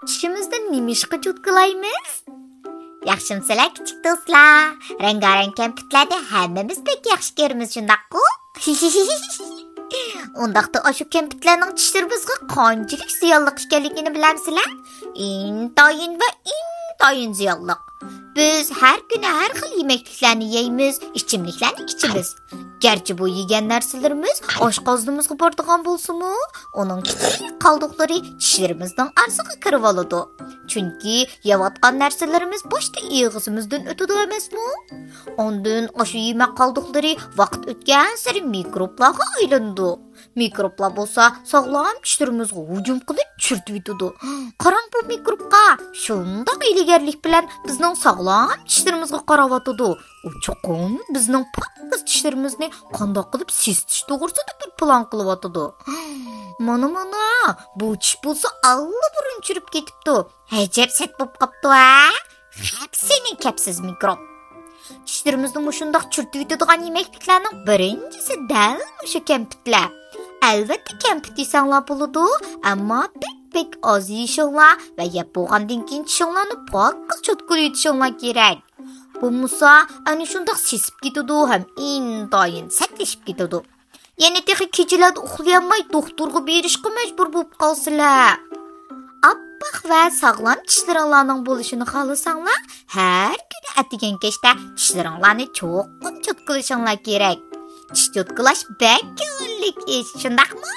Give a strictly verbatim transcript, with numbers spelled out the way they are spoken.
چىشىمىزدىن نېمىشقا چوتكىلايمىز؟ ياخشىمۇسىلەر كىچىك دوستلار؟ رەڭگارەڭ كەمپۈتلەرنى ھەممىمىز بەك ياخشى كۆرىمىز، شۇنداققۇ؟ ئۇنداقتا ئاشۇ كەمپۈتلەرنىڭ چىشلىرىمىزغا قانچىلىك زىيانلىق ئىكەنلىكىنى بىلەمسىلەر؟ ئىنتايىن ۋە ئىنتايىن زىيانلىق. بىز ھەر كۈنى ھەر خىل يېمەكلىكلەرنى يەيمىز، ئىچىملىكلەرنى ئىچىمىز. گەرچە بۇ يېگەن نەرسىلىرىمىز ئاشقازىنىمىزغا بارىدىغان بولسىمۇ، ئۇنىڭ كىچىك قالدۇقلىرى چىشلىرىمىزنىڭ ئارىسىغا كىرىۋالىدۇ. چۈنكى يەۋاتقان نەرسىلىرىمىز باشتا ئېغىزىمىزدىن ئۆتىدۇ ئەمەسمۇ؟ ئاندىن ئاشۇ يېمەك قالدۇقلىرى ۋاقىت ئۆتكەنسېرى مىكروبلارغا ئايلىنىدۇ. مىكروبلار بولسا ساغلام چىشلىرىمىزغا ھۇجۇم قىلىپ چىرىتىۋېتىدۇ. قاراڭ، بۇ مىكروبقا شۇنداق ھىيلىگەرلىك بىلەن بىزنىڭ ساغلام چىشلىرىمىزغا قاراۋاتىدۇ. ئۇ چوقۇم بىزنىڭ پاكىز چىشلىرىمىزنى قانداق قىلىپ سېسىتىش توغرىسىدا بىر پىلان قىلىۋاتىدۇ. مانا، مانا، بۇ چىش بولسا ئاللىبۇرۇن چىرىپ كېتىپتۇ. ئەجەب سەت بولۇپ قاپتۇ ھە؟ خەپ سېنى كەپسىز مىكروب. چىشلىرىمىزنى مۇشۇنداق چىرىتىۋېتىدىغان يېمەكلىكلەرنىڭ بىرىنچىسى دەل مۇشۇ كەمپۈتلەر. ئەلۋەتتە، كەمپۈت يېسەڭلار بولىدۇ، ئەمما بەك بەك ئاز يېيىشىڭلار ۋە يەپ بولغاندىن كېيىن چىشىڭلارنى پاكىز چوتكىلاۋېتىشىڭلار كېرەك. بولمىسا ئەنە شۇنداق سېسىپ كېتىدۇ ھەم ئىنتايىن سەتلىشىپ كېتىدۇ. يەنە تېخى كېچىلەردە ئۇخلىيالماي دوختۇرغا بېرىشقا مەجبۇر بولۇپ قالىسىلەر. ئاپئاق ۋە ساغلام چىشلىرىڭلارنىڭ بولۇشىنى خالىساڭلار، ھەر كۈنى ئەتىگەن كەچتە چىشلىرىڭلارنى چوقۇم چوتكىلىشىڭلار كېرەك. چىش چوتكىلاش بەك كۆڭۈللۈك ئىش، شۇنداقمۇ؟